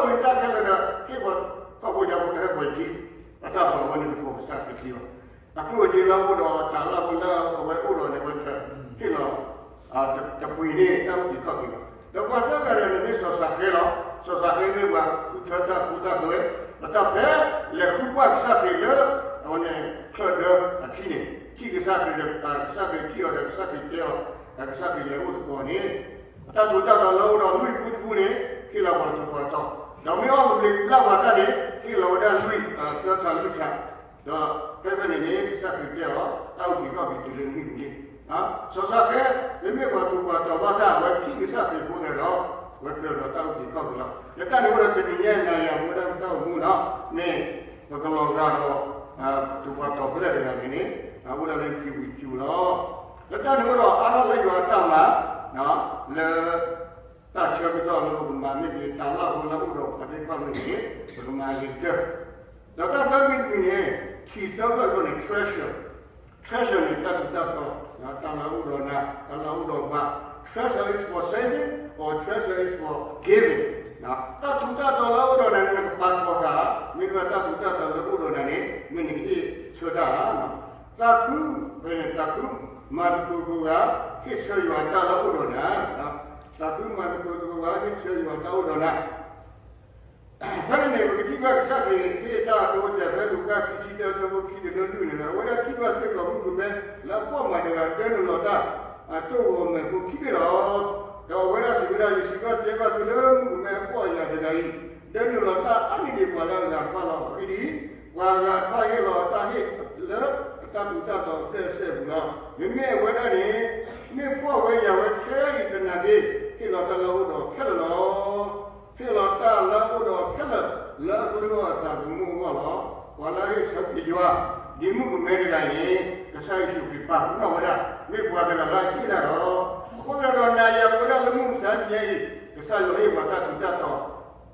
ဟ့ၣ်ပှၤခီၣ်ဖိယာ်ဖိကဟဲပှဲၤထံ, ဘၣ်ဆၣ်ပှၤဝဲန့ၣ်တပိာ်ကစၢ်ခရံာ်ခံဘၣ်. အကျိၣ်အစ့လၢအအိၣ်ဒီးတၤလၣ်ဖိလၢအဝဲအိၣ်ဒီးန့ၣ် အဝဲတဟ့ၣ်လီၤ တပှ့ၤန့ၢ်တၢ်အုၣ်က့ၤခီၣ်က့ၤဘၣ်. ဒီးပှၤသၢဂၤဒီးန့ၣ်မ့ၢ်စီၤၡၤဃဲလီၤ. စီၤၡၤဃဲမ့ၢ်ပှၤဃုထၢတၢ်ဃူတၢ်ဃၢၤ, ပတၢ်ဖဲလဲၤဃုကွၢ်ကစၢ်ခရံာ်လၢ အဝဲန့ၣ်ချၢၣ်ဒၢအခံန့ၣ် ထံၣ်ကစၢ်ခရံာ်ဒီး ကစၢ်ခရံာ်ထံၣ်အီၤဒီးကစၢ်ခရံာ်တဲအီၤ ဒီးကစၢ်ခရံာ်လဲၤအိၣ်သကိးန့ၣ် တၢ်ထူးတၢ်တီၤလၢအအိၣ်ဒီးလွံၢ်ပူတပူန့ၣ် ဟ့ၣ်လီၤပှၤထူးပှၤတီၤ, ဒီးမ့ၢ်အီၣ်ကဘျံးကဘျၣ်ပှၤတၢ်န့ၣ် ဟ့ၣ်လီၤဝဲဒၣ်လွံၢ် သၢထးလွံၢ်ထး ဒီးဖဲဖဲန့ၣ်န့ၣ် ကစၢ်ခရံာ်တဲအီၤ တၢ်အုၣ်က့ၤခီၣ်က့ၤတုၤလၢနံၣ်ပူၤလံ. စီၤၡၤဃဲ မ့မ့ၢ်ပှၤထူးပှၤတီၤဘၣ်ဆၣ် အဝဲထံၣ်ကစၢ်ခရံာ်အဃိသတးဒီး အဝဲကြၢးဒီးတၢ်အုၣ်က့ၤခီၣ်က့ၤလီၤ. လၢတၢ်န့ၣ်အဃိဒီး တနံၤညါနၤယၤပဝဲဒၣ်ပတၢ်အိၣ်မူလီၤန့ၣ် ပကလီၤဂာ်ဒီး ထူးပှၤတီၤဖဲလဲၣ်တဂၤန့ၣ်န့ၣ် အိၣ်ဒၣ်လၢထံဝံၤထံဝံၤလီၤ. လၢတၢ်န့ၣ်အဃိဒီး အါထီၣ်လၢယွၤအတၢ်မၤ လၢ တၢ်ဆၢကတီၢ်လၢပကမၤမ့ၢ်ဂ့ၤ တၢ်လၢ်ဖိလၢအအိၣ်ဒီးပှၤသ့ၣ်တဖၣ်မ့ၢ်ဂ့ၤ ပကမၤဂ့ၤကတၢၢ်, ဒီးတၢ်သၢမံၤတမံၤန့ၣ် ထံၣ်သၢဖျၢၣ်အဃိန့ၣ် treasure, treasure န့ၣ် တၢ်ထူးတၢ်တီၤ တၢ်လၢအအိၣ်ဒီးနၤ တၢ်လၢအအိၣ်ဒီးပှၤ treasure is for saving or treasure is for giving, တၢ်ထူးတၢ်တီၤလၢအအိၣ်ဒီးနၤန့ၣ် နကပာ်ကီၤဃာ်ဧါ, မ့တမ့ၢ်တၢ်ထူးတၢ်တီၤလၢအအိၣ်ဒီးနၤန့ၣ် မ့ၢ်နကဟ့ၣ်ဆၢတၢ်ဧါ. သးခု ဖဲန့ၣ်သးခု မၤသကိးသကိးဂၤ ဟ့ၣ်ဆၢယွၤတၢ်လၢအအိၣ်ဒီးနၤ, သးခုမၤသကိးသကိးဂၤ ဟ့ၣ်ဆၢယွၤတၢ်အိၣ်ဒီးနၤ ဖဲန့ၣ်န့ၣ် ပကထံၣ်ဘၣ်ကစၢ်ခရံာ်ဟ့ၣ်တၢ်အဒိအတဲာ် ဖဲလူၤကၣ်ခံဆံတၢ အဆၢဖိခံတုၤလၢလွံၢ်န့ၣ်လီၤ. အဝဲဒၣ်ထံၣ်ဘၣ်စ့ၢ်ကီးမုၣ်ကမဲလၢအပိာ်မၤတဂၤ ဒၢနုာ်လီၤတၢ် အတိၢ်ဂီၤမဲာ်ဖိခံဘ့ၣ်လီၤ. ဒီးအဝဲဒၣ်စံးဝဲဒၣ် ယစံးဘၣ်တဲဘၣ်သုလၢမုၣ်ကမဲအပိာ်အယၢ်တဂၤအံၤ ဒၢနုာ်လီၤတၢ်အါန့ၢ်ဒံးပှၤလၢအဂၤတဖၣ်လီၤ. အဂ့ၢ်ဒ်အံၤ, ပှၤအဂၤတဖၣ်ဟ့ၣ်လီၤအတၢ်ဟ့ၣ်လၢအတၢ်ထူးတၢ်တီၤအကျဲအစဲးအပူၤလီၤ. မ့မ့ၢ်အဝဲဒၣ်န့ၣ် မ့ၢ်ပိာ်ဝဲယၢ်ဝဲခဲအံၤသနာ်က့ ဟ့ၣ်လီၤတၢ်လၢအအိၣ်ဒီးအီၤခဲလၢာ်လီၤ. ဟ့ၣ်လီၤတၢ်လၢအအိၣ်ဒီးအီၤခဲလၢာ် လၢအကလုၢ်အီၣ်အသးသမူအဂီၢ်လီၤ. ပှၤလၢအဟ့ၣ်ဆၢက့ၤယွၤ ဒ်မုၣ်ကမဲတဂၤန့ၣ် ကစၢ်ယ့ၣ်ၡူးခရံာ်ပာ်ပနီၣ်ဝဲဒၣ် မ့ၢ်ပှၤတဂၤလၢအဟ့ၣ်တၢ်လီၤ. အဃိသတးဒီး နၤယၤပဝဲဒၣ်လၢမုၢ်မဆါတနံၤအံၤ ကစၢ်ယွၤဟ့ၣ်ပှၤတၢ်ထူးတၢ်တီၤ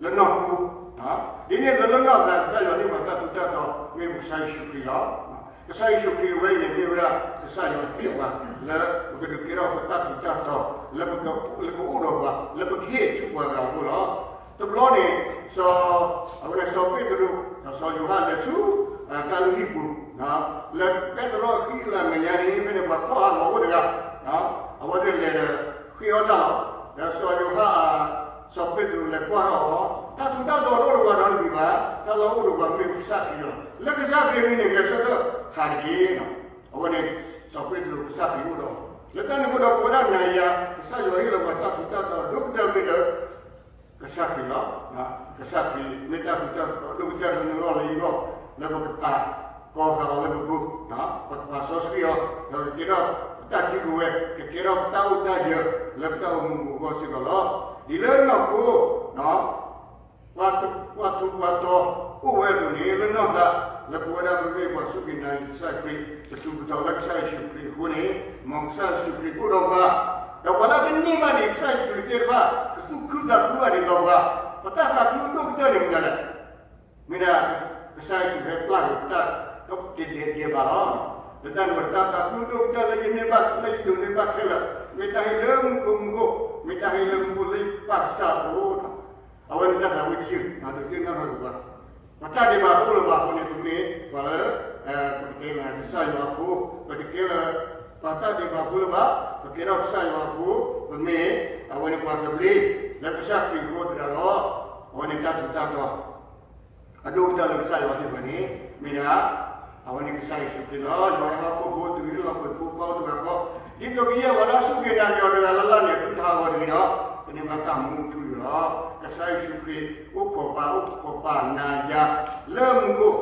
လၢနီၢ်ခိ, ဒ်န့ၣ်အသိးလၢနီၢ်သး ကစၢ်ယွၤဟ့ၣ်ပှၤတၢ်ထူးတၢ်တီၤ မ့ၢ်ပကစၢ်ယ့ၣ်ၡူးခရံာ်လီၤ. ကစၢ်ယ့ၣ်ၡူးခရံာ်အဝဲအံၤန့ၣ် မ့ၢ်ဝဲဒၣ်ကစၢ်ယွၤဟ့ၣ်ပှၤ လၢပကဒုးကဲထီၣ်ပတၢ်ထူးတၢ်တီၤ လၢပကအိၣ်ဒီးပှၤ လၢပကဟ့ၣ်ဆူပှၤဂၤအဂီၢ်လီၤ. တဘျီန့ၣ် စီၤ အဝဲန့ၣ်စီၤပ့းတရူး ဒီးစီၤယိၤဟၣ်လဲၤဆူ ကါလံၤလံပူၤ, လၢပဲတြီအဃံအလၤမဲာ်ညါန့ၣ် ဖဲန့ၣ်ပှၤခီၣ်ဟးဂီၤအိၣ်တဂၤ, အဝဲသ့ၣ်လဲၤဒီးဃ့အီၣ်တၢ်လီၤ. ဒီးစီၤယိၤဟၣ် စီၤပ့းတရူးလဲၤကွၢ်ထီၣ်အီၤ, တၢ်ထူးတၢ်တီၤတအိၣ်ဒီးပှၤနီတမံၤဘၣ်, တၢ်လၢအအိၣ်ဒီးပှၤမ့ၢ်ပကစၢ်ခရံာ်လီၤ. လၢကစၢ်ခရံာ်အမံၤန့ၣ် ဂဲၤဆၢထၢၣ်ဟးတက့ၢ်. အဝဲန့ၣ် စီၤပ့းတရူး ကစၢ်ခရံာ်အိၣ်ဒီးအီၤ, လၢတၢ်န့ၣ်အဃိဒီး ပဝဲဒၣ်နၤယၤ ကစၢ်ယွၤဟ့ၣ်လီၤပှၤတၢ်ထူးတၢ်တီၤဒိၣ်ကတၢၢ်မ့ၢ်လၢ ကစၢ်ခရံာ်လီၤ. ကစၢ်ခရံာ်မ့ၢ်တၢ်ထူးတၢ်တီၤဒိၣ်ကတၢၢ် လၢနဂီၢ်လၢယဂီၢ်, လၢပကပာ်ကီၤဃာ်အီၤလၢပပူၤ, ပကပာ်စီဆှံအီၤ, ဒီးကကဲထီၣ်ပတၢ်စုကဝဲၤ, ကကဲထီၣ်ပတၢ်အိၣ်တၢ်ယၢၤ လၢပတၢ်အိၣ်မူပူၤအဂီၢ်စ့ၢ်ကီးလီၤ. ဒ်လၢနီၢ်ခိ ပှၤထူးပှၤတီၤအိၣ်ဝဲအသိးန့ၣ် လၢနီၢ်သး လၢပဝဲဒၣ်ပမ့ၢ်ပှၤစူၢ်က့ၤနာ်က့ၤကစၢ်ခရံာ် ပထူးပတီၤလၢကစၢ်ယ့ၣ်ၡူးခရံာ်အဃိန့ၣ်, မ်ကစၢ်ယ့ၣ်ၡူးခရံာ်အိၣ်ဒီးပှၤ, ဒီးပှၤလၢအတန့ၢ်ဘၣ်န့ၣ် ကစၢ်ယ့ၣ်ၡူးခရံာ်သ့ၣ်တဖၣ် ကသူၣ်ခုသးခုဘၣ်ဒ်သိးပှၤ, ပတၢ်သးခုဒိၣ်ကတၢၢ်န့ၣ်မတၤလဲၣ်. မ့ၢ်ဒၣ် ကစၢ်ယ့ၣ်ၡူးခရံာ်ပျၢ်န့ၣ် တၢ်ကဒဲးဒဲးဘၣ်လီၤ. လၢတၢ်န့ၣ် တၢ်သးခုဒိၣ်ကတၢၢ်လၢယန့ၢ်ဘၣ် လၢယဒိးန့ၢ်ဘၣ်ခဲလၢာ်, မ့ၢ်တၢ်ဟ့ၣ်လၢမူခိၣ်မူခိၣ်, မ့ၢ်တၢ်ဟ့ၣ်လၢမူခိၣ်လၢယပၢ်ကစၢ်အဃိ, အဝဲန့ၣ်တၢ်သးဝံၣ်တယုၢ် ဒုးသ့ၣ်နီၣ်ထီၣ်က့ၤပှၤ, ပတၢ်ဒဲးဘးတအိၣ်လၢၤဘၣ်အဃိန့ၣ် ပမ့ၢ်ပှၤလၢ ပတကဲလၢကစၢ်ယွၤအဖိ, ပတကဲလၢ ပှၤတၢ်ဒဲးဘးဖိလၢၤဘၣ်, ပကဲထီၣ်ကစၢ်ယွၤအဖိ, ပမ့ၢ် အဝဲန့ၣ်ပှၤသဘျ့ လၢကစၢ်ခရံာ်အဃိသတးဒီး, အဝဲန့ၣ်တၢ်ထူးတၢ်တီၤ အဒိၣ်ကတၢၢ်လၢကစၢ်ယွၤဟ့ၣ်ပှၤန့ၣ် မ့ၢ်ဒၣ် အဝဲန့ၣ်ကစၢ်ယ့ၣ်ၡူးခရံာ်လီၤ. ယွၤအဲၣ်ဟီၣ်ခိၣ်ဖိတုၤလၢလီၤပှဲၤဖိခွါအိၣ်တဂၤဃီ, ဒ်သိးကယဲၢ်ပှၤလၢအစူၢ်က့ၤနာ်က့ၤအီၤတဂၤလၢ်လၢ်န့ၣ် အသုတဟးဂီၤတဂ့ၤဒီး ကန့ၢ်ဘၣ်တၢ်မူထူယိာ်လီၤ. ကစၢ်ယ့ၣ်ၡူးခရံာ် အိၣ်ခိးပာ် အိၣ်ခိးပာ်နၤယၤ လၢမူခိၣ်,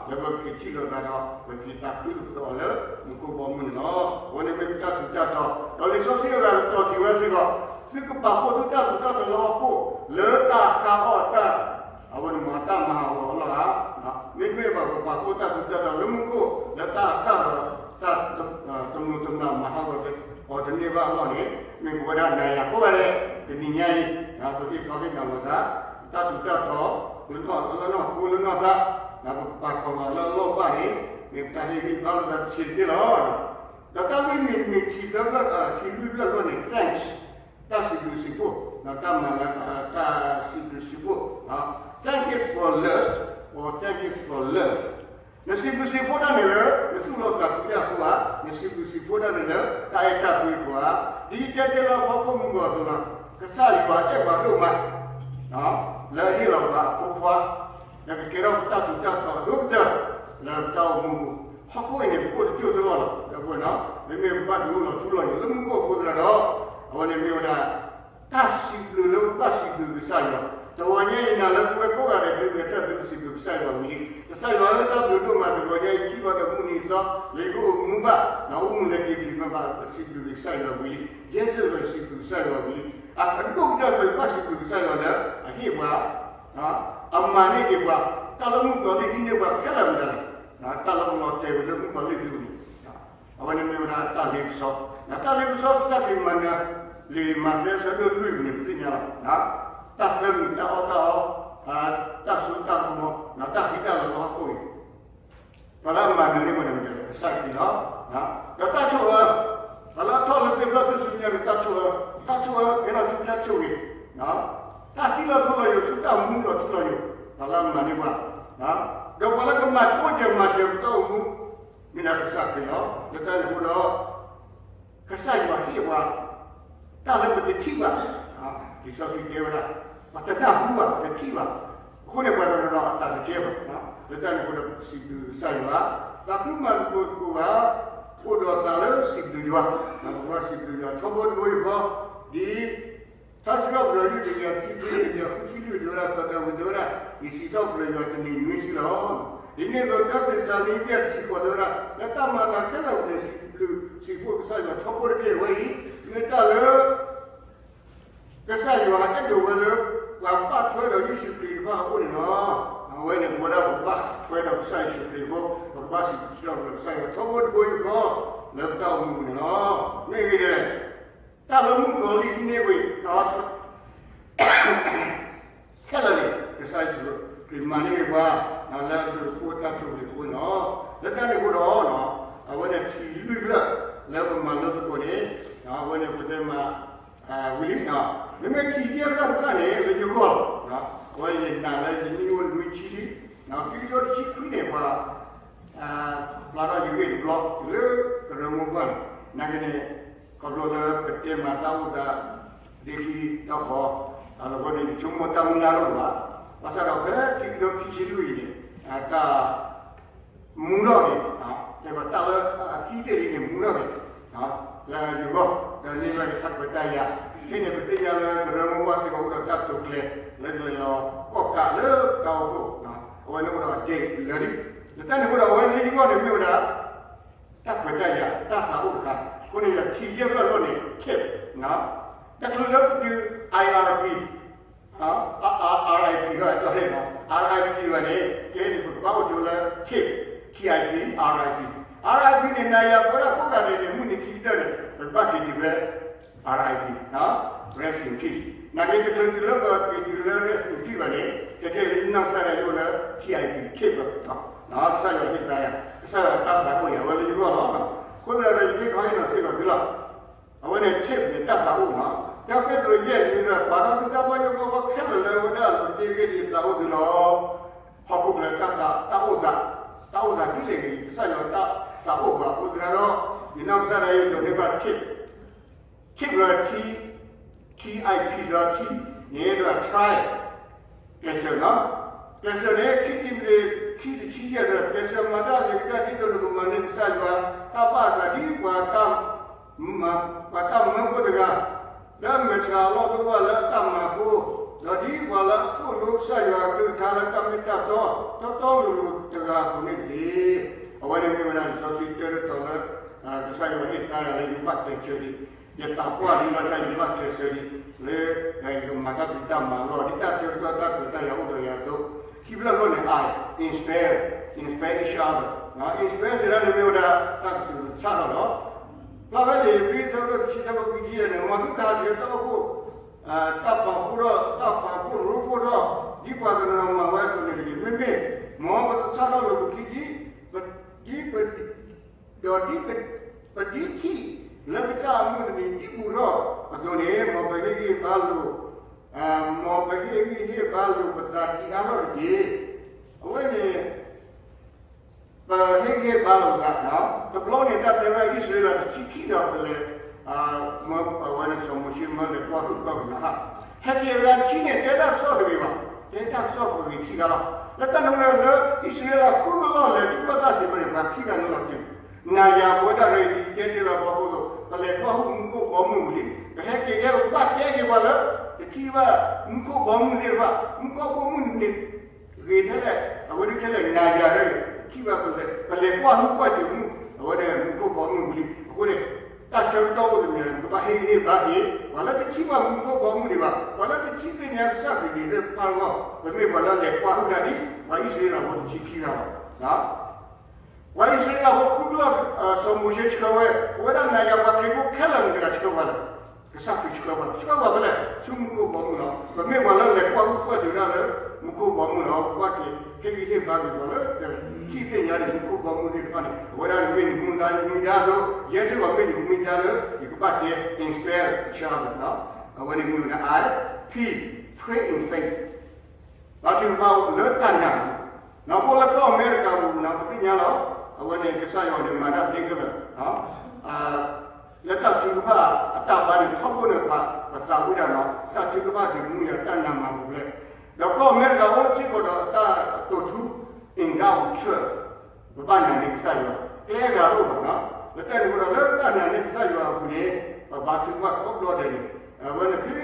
လၢပကက့ၤထံၣ်လိာ်သးဒီး ပက့ၤသးခုသကိးအီၤလၢမူခိၣ်ဘီမုၢ်န့ၣ်လီၤ. အဝဲန့ၣ်မ့ၢ်ပတၢ်ထူးတၢ်တီၤ, ဒီးလံာ်စီဆှံအဂၤကတီၤစံးဝဲစ့ၢ်ကီး, သုကပာ်ဖှိၣ်သုတၢ်ထူးတၢ်တီၤလၢဟီၣ်ခိၣ် လၢတၢ်ဃးအီၣ်တၢ် အဝဲန့ၣ်မ့ၢ်တၢ်မၤဟးဂီၤအလီၢ်ဧါ, မ့တမ့ၢ်ဘၣ် ပပာ်ဖှိၣ်တၢ်ထူးတၢ်တီၤလၢမူခိၣ် လၢတၢ်ဃးဒီးတၢ်တမုာ်တမုာ်မၤဟးဂီၤအီၤတန့ၢ်ဘၣ်အလီၢ်န့ၣ်, မ့ၢ်ပဝဲဒၣ်နၤယၤကိးဂၤဒဲး တနံၤညါအံၤ ပဟ့ၣ်ထီၣ်ဟ့ၣ်နၤလိာ်သး တၢ်ထူးတၢ်တီၤ လၢနီၢ်ခိလၢနီၢ်သး, ပကပာ်ကီၤပှၤလၢအလီၢ်ဘၣ်န့ၣ် မ့ၢ်ပတၢ်ဟ့ၣ်ဂံၢ်ဘါလိာ်သးတဆံးတက့ၢ်လီၤ. ဒီးတၢ်လွံၢ်မံၤတမံၤ ထံသၢဖျၢၣ် ထံလွံၢ်ဖျၢၣ်တဖျၢၣ်န့ၣ် thanks, တၢ်စံးဘျုးစံးဖှိၣ်, တၢ်မၤလၢ တၢ်စံးဘျုးစံးဖှိၣ်, thank you for love or thank you for love. နစံးဘျုးစံးဖှိၣ်တၢ်န့ၣ်လၢ နသူၣ်လီသးကွံတၢ်အဃိဧါ, နစံးဘျုးစံးဖှိၣ်တၢ်န့ၣ်လၢ တၢ်အဲၣ်တၢ်ကွံအဃိဧါ, ဒ်ယတဲတ့ၢ်လၢဖီခိၣ်မုၢ်ဂီၤအသိးလီၤ. ကစၢ်ယွၤအဲၣ်ပှၤဒိၣ်မး လၢအဟ့ၣ်လီၤပှၤအဖိခွါ လၢကကဲထီၣ်ပတၢ်ထူးတၢ်တီၤအဒိၣ်ကတၢၢ် လၢပတၢ်အိၣ်မူပူၤ, ဟီၣ်ခိၣ်အံၤန့ၣ် ပအိၣ်တစိၢ်တလီၢ်လီၤ. ဒီပုၢ်ဝဲၢ်နီၤ, မ့မ့ၢ်ပဘၣ်ဒုးအိၣ်လီၤထူလီၤယိာ်လၢမူခိၣ်အဃိသတးဒီး, အဝဲန့ၣ်မ့ၢ်ဝဲဒၣ် တၢ်စံးဘျုးလၢပဘၣ်စံးဘျုးကစၢ်ယွၤ, တဂီၤညါအံၤ နၤလၢသုဝဲကိးဂၤဒဲး သုဂဲၤဆၢထၢၣ်သုကစံးဘျုးကစၢ်ယွၤဝံၤလံ. ကစၢ်ယွၤလၢတၢ်ဘျုးဒိၣ်မး တဂီၤညါအံၤ ထံၣ်ဘၣ်ဒီးမုၢ်နံၤအသီ လၢယကအိၣ်မူဘၣ် ဒီးအိၣ်မူလၢက့ၤထံၣ်မ့ၢ်ဘၣ် ပစံးဘျုးကစၢ်ယွၤဝံၤလံ. ယဲၢ်စ့ၢ်ကီးစံးဘျုးကစၢ်ယွၤဝံၤလံ. အဒိၣ်ကတၢၢ်ပဘၣ်စံးဘျုးကစၢ်ယွၤလၢ အဟ့ၣ်ပှၤ အမၤန့ၢ်က့ၤပှၤ တၢ်လၢမုၣ်ကီၤလံၢ်ဟံးန့ၢ်ပှၤခဲလၢာ်မတၤလဲၣ်, တၢ်လၢပလီၤတဲာ်ဝဲလၢမုၣ်ကီၤလံၢ်ဟံးန့ၢ်န့ၣ်, အဝဲန့ၣ်မ့ၢ်ဝဲဒၣ်တၢ်လ့ပစီ, တၢ်လ့ပစီကစၢ်ခရံာ်မၤနၢၤ လံာ်မးသဲအဆၢဒိၣ်လွံၢ်န့ၣ် ပသ့ၣ်ညါလီၤ. တၢ်သၢမံၤ တၢ်အီၣ်တၢ်အီ, တၢ်စိတၢ်ကမီၤ, တၢ်ဃံတၢ်လၤလၢဟီၣ်ခိၣ်အံၤ ပှၤလၢအမၤနၢၤန့ၢ်ပှၤန့ၣ်မတၤလဲၣ်, ကစၢ်ခရံာ်လီၤ. ဒီးတၢ်ဆိၣ်အၢ, ပှၤလၢအထီၣ်လၢသ့ၣ်ဖျၢၣ်ထူၣ်စုညါန့ၣ် တၢ်ဆိၣ်အၢ, တၢ်ဆိၣ်အၢ ကဲထီၣ်ဆူတၢ်ဆိၣ်ဂ့ၤ, တၢ်သံလီၤထူလီၤယိာ် ဆူတၢ်မူလီၤထူလီၤယိာ်, ပှၤလၢအမၤန့ၢ်ပှၤ, ဒီးပှၤလၢကမၤတိစၢၤမၤစၢၤပတၢ်အိၣ်မူ မ့ၢ်ဒၣ်ကစၢ်ခရံာ်လီၤ. လၢတၢ်န့ၣ်အဃိဒီး ကစၢ်ယွၤဟ့ၣ်ပှၤ တၢ်လၢပတထံၣ်ဘၣ်, လံာ်စီဆှံတဲဝဲဒၣ် ပှၤတနၢ်ဟူဘၣ် ပတထံၣ်ဘၣ်, အဃိန့ၣ် ပှၤတနီၤနီၤအသးတကဲဘၣ်. လၢတၢ်န့ၣ်အဃိဒီး ပစံးဘျုးကစၢ်ယွၤ, သးခုမၤသကိးသကိးဘၣ်, အိၣ်ဒီးသးလၢစံးဘျုးယွၤ, ပကဘၣ်စံးဘျုးယွၤ ထီဘိတဘိယူၢ်ဃီ, ဒ် ထါစံးထီၣ်ပတြၢၤ လွံၢ်တကယၤခံဆံလွံၢ် တကယၤဃုဆံလွံၢ် တဲဝဲဒၣ် စီၤဒၤဝံးတဲဝဲဒၣ် ယစံးထီၣ်ပတြၢၤယွၤတနံၤနွံဆံလီၤ. ဒ်န့ၣ်အသိး တၢသ့းစၤလနံကဲ တဆံဃိး တဲဝဲဒၣ် လၢတၢ်မၤအသးခဲလၢာ်အပူၤန့ၣ် စံးဘျုးစံးဖှိၣ်ကစၢ်ယွၤထီဘိတက့ၢ်. အဝဲအံၤ မ့ၢ်တၢ်လၢ ကစၢ်ယွၤအဲၣ်ဒိးဝဲလၢ ပှၤဘၣ်ထွဲဒီးယ့ၣ်ၡူးခရံာ်တဖၣ်အအိၣ်န့ၣ်လီၤ. အဝဲန့ၣ် ပဝဲဒၣ်ပကဘၣ်ထွဲဒီးကစၢ်ယ့ၣ်ၡူးခရံာ်အဃိ ပကဘၣ်စံးထီၣ်ပတြၢၤကစၢ်ယွၤထီဘိတဘိယူၢ်ဃီ လၢပတၢ်အိၣ်မူပူၤန့ၣ်လီၤ. မ့ၢ်ဂ့ၤဒ်လဲၣ် တၢ်လၢမုၣ်ကီၤလံၢ်ဟံးန့ၢ်ဝဲ တၢ် ခဲလၢာ်န့ၣ် ကစၢ်ယ့ၣ်ၡူးခရံာ်မၤန့ၢ်က့ၤပှၤ လၢအဘျုးအဖှိၣ်တၢ်ဆိၣ်ဂ့ၤအဃိန့ၣ်လီၤ. လၢတၢ်န့ၣ်အဃိဒီး အဝဲန့ၣ်ထံၣ်လွံၢ်ကလၢာ်လၢပမၤလိသကိးန့ၣ် အဝဲန့ၣ်ပတဲမၤဝံၤလံ, မ့မ့ၢ်ထံၣ်ယဲၢ်ကလၢာ်တဖၣ်န့ၣ် လၢယဂီၢ်လီၤ. အဝဲယနာ်လၢယနံၣ်အိၣ်နွံဆံလံ, ခံကထိတဆံခွံန့ၣ် ပှၤ ပျၢ်ထီၣ်ယဂ့ၢ်တဘျီ လၢကရၢမိၢ်ပှၢ်န့ၣ်, နာ်က့န့ၣ် ခီဖျိလၢပတဲမၤတၢ်အိၣ်သး ဒ့ခံဒီဃီ အလီၢ်န့ၣ် ယဆိကမိၣ်တၢ်မုၢ်လၢ်တအိၣ်ဘၣ်, ဘၣ်ဆၣ်ဒီးဖဲခံကထိခံဆံလွံၢ်အံၤန့ၣ် တၢ် မူထီၣ်က့ၤ, တဲဘၣ်တၢ်လၢအသံတ့ၢ်လံန့ၣ် မူထီၣ်က့ၤ လၢယဂီၢ် ဒီးန့ၢ်ဘၣ်ယထးခွဲးတၢ်ယာ်, ဖဲန့ၣ်ပသ့ၣ်ညါလၢကရၢမိၢ်ပှၢ်စ့ၢ်ကီးအိၣ်ဒီးတၢ်တိာ်ကျဲၤ လၢကလဲၤလီၤကီၣ်ကးလၢတၢ်အိၣ်ဖှိၣ်, အဝဲန့ၣ်အိၣ်ဒီးဒ့ၣ်လၢာ်လံ, လၢတၢ်န့ၣ်အဃိဒီး အဝဲလၢယဂီၢ်န့ၣ်မ့ၢ်ဝဲဒၣ် တၢ်ခွဲးတၢ်ယာ် တၢ်သးအိၣ်တခါ, အဃိန့ၣ်ဒီးထံၣ်ယဲၢ်ကလၢာ်န့ၣ် tip, တချုးလၢပတုၤ IRP, RIP ဂၤ sorry နီၤ RIP ဘၣ်န့ၣ် ကဲန့ၣ် ပကဘၣ်အိၣ်ဆိးလၢ tip, T I P, RIP, RIP န့ၣ် နၤယၤပဝဲဒၣ်ကိးဂၤဒဲးန့ၣ် မုၢ်နံၤခံကတၢၢ်န့ၣ် ပကဘၣ်က့ၤတုၤဖဲ RIP, rest in peace, နာ်က့တချုးတုၤလၢပက့ၤတုၤလၢ rest in peace ဘၣ်န့ၣ် ခဲခဲလၢာ်နီၢ်ကစၢ်ဒၣ်ယိၣ်လၢ T I P, tip ဘၣ်, ကစၢ်ယွၤဟ့ၣ်သါယၤ ကစၢ်ယွၤတၢ်သးအိၣ်ယၤ အဝဲလၢယဂီၢ်လီၤ. အဃိသတးဒီး ယဟ့ၣ်ခီဟ့ၣ်နီၤစ့ၢ်ကီးသုလီၤ. အဝဲန့ၣ် tip န့ၣ် တၢ်သးအိၣ်နီၤ, တၢ်ပ့းတရူးယဲၢ်နွံဒီး ပှၤဒီးသုတၢ်ဘၣ်ယိၣ်ဘၣ်ဘီခဲလၢာ်လၢအဝဲဒၣ်အလိၤတ့ၢ်ဂ့ၢ်ဒ်ယသးအိၣ်သုလီၤ. ဟီၣ်ခိၣ်ချၢတၢ်သး, တၢ်အိၣ်သး, တၢ်အိၣ်သးဒ်လဲၣ်ဂ့ၤ ကစၢ်ယွၤတၢ်သးအိၣ်ပှၤအဃိသတးဒီး ယနီၢ်ကစၢ်ဒၣ်ယိၣ်ဒိးန့ၢ်ဘၣ် tip, tip လၢ T, T I P လီၤ T န့ၣ်ဒီး try ကျဲးစၢးနီၤ, ကျဲးစၢးန့ၣ် ခံတံၤမသ့း ခံတဆံယဲၢ်ဒီး ကျဲးစၢးမၤတၢ်အဂ့ၤကတၢၢ် ဒ်သိးနကမၤန့ၢ်ကစၢ်ယွၤ တၢ်ဘၣ်အသးဒ်ပှၤ ပှၤတၢ်မၢဖိတဂၤ လၢအမဲာ်ဆှးအလီၢ်တအိၣ်ဘၣ်လၢအတၢ်မၤအဃိ, ဒီးဒ်ပှၤလၢအသိၣ်လိကစၢ်ယွၤအကလုၢ်ကထါလၢတၢ်မ့ၢ်တၢ်တီ တီတီလိၤလိၤတဂၤအသိးန့ၣ်တက့ၢ်. အဝဲန့ၣ်မ့ၢ်ဝဲဒၣ်လံာ်စီဆှံတၢတတီၤလၢ ကစၢ်ယွၤဟ့ၣ်သါယၤလၢယဘၣ်ကျဲးစၢးဒံး, ယသးပှၢ်ဒံးဘၣ်ဆၣ်ယဘၣ်ကျဲးစၢးဒံး, လၢယကမၤတၢ်ဖံးတၢ်မၤအလီၢ် ဒ်တၢ်ဆၢကတီၢ်တၢ်ခွဲးတၢ်ယာ်အိၣ်ဒီးယၤအသိး, ခံဖျၢၣ်လီၢ်န့ၣ် I, inspire, inspire each other, inspire စံးဒၣ်န့ၣ်မ့ၢ်ဝဲဒၣ် တၢ်ကတုၤကဆၣ်ထီၣ်လီၤ. ဖျါဖဲလံာ်ဘံဆၢကတီၢ်တဆံ ဆၢဖိခံဆံယဲၢ်န့ၣ် မ်သုတဟးဆှဲးတၢ်အိၣ်ဖှိၣ် တၢ်ပာ်ဖှိၣ်ထီၣ် တၢ်ပာ်ဖှိၣ်ရိဖှိၣ်ထီၣ် ဒ်ပှၤတနီၤနီၤမၤဝဲအသိးန့ၣ်တဂ့ၤ. မ့မ့ၢ် မ်ပကဆၣ်ထီၣ်လိာ်ပခံဒ် ပ ဒ်ပ ဒီးဒ်ပ ပဒ်ထံၣ်လၢကစၢ်အမုၢ်တနံၤဒ်ပူၤထီၣ်အသိးန့ၣ် မ်ပဟ့ၣ်ဂံၢ်ဟ့ၣ်ဘါလိာ် မ်ပဟ့ၣ်ဂံၢ်ဟ့ၣ်ဘါလိာ်ပသးဒံးအါထီၣ်တက့ၢ်. အဝဲန့ၣ် ပဟ့ၣ်ဂံၢ်ဟ့ၣ်ဘါလိာ်ပသး, တဘျီန့ၣ် တၢ်တဲဝဲဒၣ်အံၣ်စရ့လးတဆံခံဂၤပလဲၤ, အဝဲန့ၣ်စီၤမိၤၡ့မၢလဲၤကွၢ်ဟုၣ်ကွၢ်ကနၤဧၣ်, ဟဲက့ၤအဂၤတဆံန့ၣ် တဲတၢ်ကစီၣ်တဂ့ၤဘၣ်, တဲတၢ်ကစီၣ်ပဂ့ၤခံဂၤလီၤ. လၢတၢ်န့ၣ်လၢ အံၣ်စရ့လးဃုကလီၢ်လဲၤဆူကီၢ်တၢ်စံးပာ်န့ၣ် ပှၤခံဂၤန့ၣ်လီၤတံၢ်, နၤယၤပဝဲဒၣ်ရ့ဒံးတဲတ့ၢ်လီၤပှၤဖိသိး ပလဲၤကွၢ်ဟုၣ်မူခိၣ်ဘီမုၢ်ဝံၤလံ, ပဟဲက့ၤကဲပဘၣ်တဲက့ၤပှၤလၢ တထံၣ်ဘၣ်မူခိၣ်ဘီမုၢ်သ့ၣ်တဖၣ်, မူခိၣ်ဘီမုၢ်န့ၣ် ဂ့ၤထဲလဲၣ်, အဝဲဒၣ်ထဲလဲၣ် နၤယၤတဂ့ၤ, ထံၣ်ဘၣ်ပလဲၤ, ပလဲၤကွၢ်ဟုၣ်ကွၢ်စၢၤမူ, အဝဲဒၣ်မူခိၣ်ဘီမုၢ်ဝံၤလံ. အဃိန့ၣ် တၢ်ဆၢကတီၢ်အိၣ်တမံၤန့ၣ် ပကဘၣ်ဟ့ၣ်ဂံၢ်ဟ့ၣ်ဘါက့ၤ ပှၤလၢတထံၣ်ဘၣ်မူခိၣ်ဘီမုၢ်ဒံးဘၣ်, ပှၤလၢတထံၣ်သ့ၣ်ညါကစၢ်ခရံာ်ဒ်သိးတဖၣ်အဂီၢ်, ပမ့ၢ်ပှၤလၢလဲၤကွၢ်ဟုၣ်တၢ်ဒ် ပှၤအံၣ်စရ့လးဖိတဆံခံဂၤလီၤ. ပှၤအံၣ်စရ့လးဖိဃုကလီၢ် စီၤမိၤၡ့ဆှၢဝဲ, အဝဲဒၣ်နၤယၤပှၤခရံာ်ဖိခဲလၢာ်န့ၣ် တဂၤဆှၢပှၤလဲၣ်, ကစၢ်ခရံာ်ဆှၢပှၤ, ဆှၢပှၤဖဲလဲၣ်, ဆူမူခိၣ်ဘီမုၢ်လီၤ. ပမ့ၢ်ပှၤလၢလဲၤကွၢ်ဟုၣ်ကွၢ်စၢၤတၢ်လၢ မူခိၣ်ဘီမုၢ်လီၤ. ပကွၢ်က့ၤဟ့ၣ်ဂံၢ်ဟ့ၣ်ဘါက့ၤပှၤလၢ ထံၣ်သ့ၣ်ညါန့ၣ် မူခိၣ်ဘီမုၢ်သ့ၣ်တဖၣ်န့ၣ် အဝဲဒၣ်န့ၣ်မ့ၢ်နမူဒါ မူဒါအသိး, ယဲစ့ၢ်ကီးမ့ၢ်နမူဒါလၢ ယကဘၣ်တဲ inspire each other အဝဲန့ၣ်မ့ၢ်ဝဲဒၣ် I, P, pray in faith ဘါထုကဖၣ်လၢတၢ်နာ်ပူၤ, ပအိၣ်လၢကီၢ်အမဲရကၤပူၤန့ၣ် ပသ့ၣ်ညါလီၤ. အဝဲန့ၣ်ကစၢ်ယွၤန့ၣ်မၤတၢ်သ့ခဲလၢာ်, လၢတၢ်ထုကဖၣ်အတၢ်ဘါန့ၣ် ထီဘိန့ၣ် ပသးဝံၣ်တၢ်နီၤ တၢ်ထုကဖၣ်ဒုးမူယၤတၢ်နာ်မၤပူၤဖျဲး, ဒီးကီၢ်အမဲရကၤအိၣ်စ့ၢ်ကီးဒီးအတၢ်တိာ်ထူ in God we trust ပဘၣ်နာ်န့ၢ်ကစၢ်ယွၤ ကျဲဂၤအိၣ်ဘၣ်နီၤ. လၢတၢ်န့ၣ်အဃိဒီး လၢတၢ်နာ်န့ၢ်ကစၢ်ယွၤအပူၤန့ၣ် ပဘါထုကဖၣ်ကိးဘျီဒဲးန့ၣ်, အဝဲန့ၣ်ဖဲ